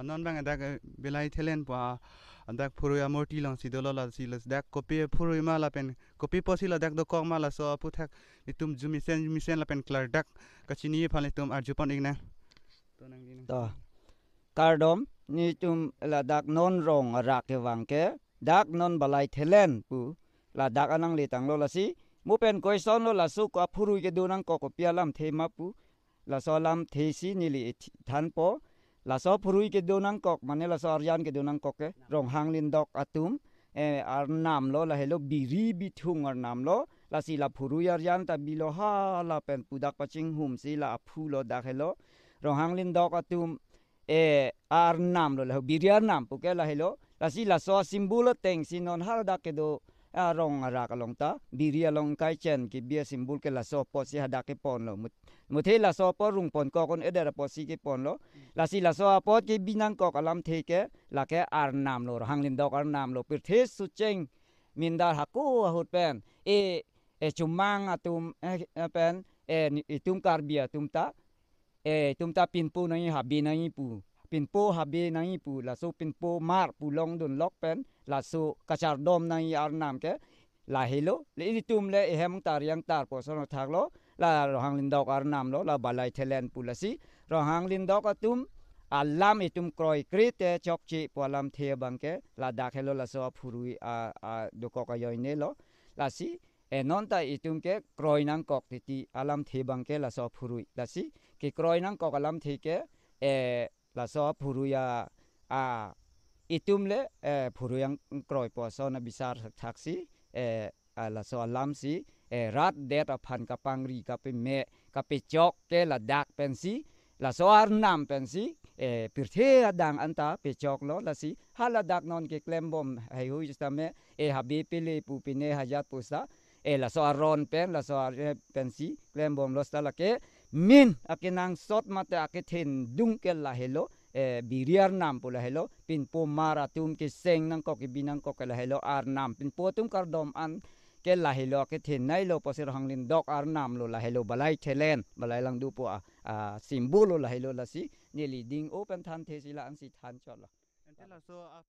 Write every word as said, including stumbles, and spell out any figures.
Non abang dak, eh, Belai Thelen pu a, dak phurui amurti alongsi dolo, lasi ladak kopi phurui ma lapen kopi apotsi ladak dokok ma, laso aphuthak itum jumisen jumisen lapen klardak kachini aphan itum arjupon iknang. To nang di nang. To. Kardom, netum ladak non rong arak kevang ke, dak non Belai Thelen pu ladak anang letanglo, lasi mo pen koisonlo, laso ko aphurui kedo nangkok kopi alamthe ma pu, laso alamthe si neli ith-, thanpo. Laso phurui kedo nangkok, mane laso arjan kedo nangkok ke Ronghang Lindok atum, eh, arnam lo, lahelo biri bithung arnam lo, lasi la phurui arjan ta bilo, ha lapen pudak pachinghum si la aphu lo dak helo. Ronghang Lindok atum, eh, arnam lo, lahelo biri arnam pu ke lahelo. Lasi laso symbol atengsi non ha ladak kedo, ah, rong arak along ta, biri along kaichen kebi asymbol ke laso apotsi hadak keponlo. Mut-, muthe laso apot rungpon kokon eder apotsi keponlo. Lasi laso apot kebi nangkok alamthe ke, lake arnam lo, Ronghang Lindok arnam lo, pirthe sucheng mindar hako ahut pen, e, e Chomang atum, eh, eh, pen, eh, ni-, itum Karbi atum ta, eh, itum ta pinpo nangji, habe nangji pu, pinpo habe nangji pu, laso pinpo mar pu longdun lok pen, laso kachardom nangji arnam ke lahelo. Le ilitum le ehem tar yang tar pu ason athak lo, la Ronghang Lindok arnam lo, la Belai Thelen pu, lasi Ronghang Lindok atum alam itum kroikre te chokche pu alamthe abang ke ladak helo, laso aphurui a, a dokok ajoine lo. Lasi, eh, non ta itum ke kroi nangkok titi alamthe abang ke laso aphurui. Lasi kekroi nangkok alamthe ke, eh, laso aphurui a, a itum le, eh, phurui angkroi pu ason abisar thaksi, eh, a laso alamsi, eh, rat det aphan kapangri kapeme kapechok ke ladak pensi, laso arnam pensi, eh, pirthe adang anta pechoklo, lasi ha ladak non keklembom haihui sitame, eh, habe pele pu pine hajat pu sita, eh, laso aron pen, laso ar-, eh, pensi klembomlo, sita lake min akenangsot mate akethendung ke lahelo, eh, biri arnam pu lahelo, pinpo mar atum keseng nangkok kebi nangkok ke lahelo arnam, pinpo atum kardom an ke lahelo akethenei lo, pusi Ronghang Lindok arnam lo, lahelo Belai Thelen, Belai Langdu pu a, a symbol lo, lahelo. Lasi neli ding-o pen thanthe si la-ansi thanchotlo. Ante laso a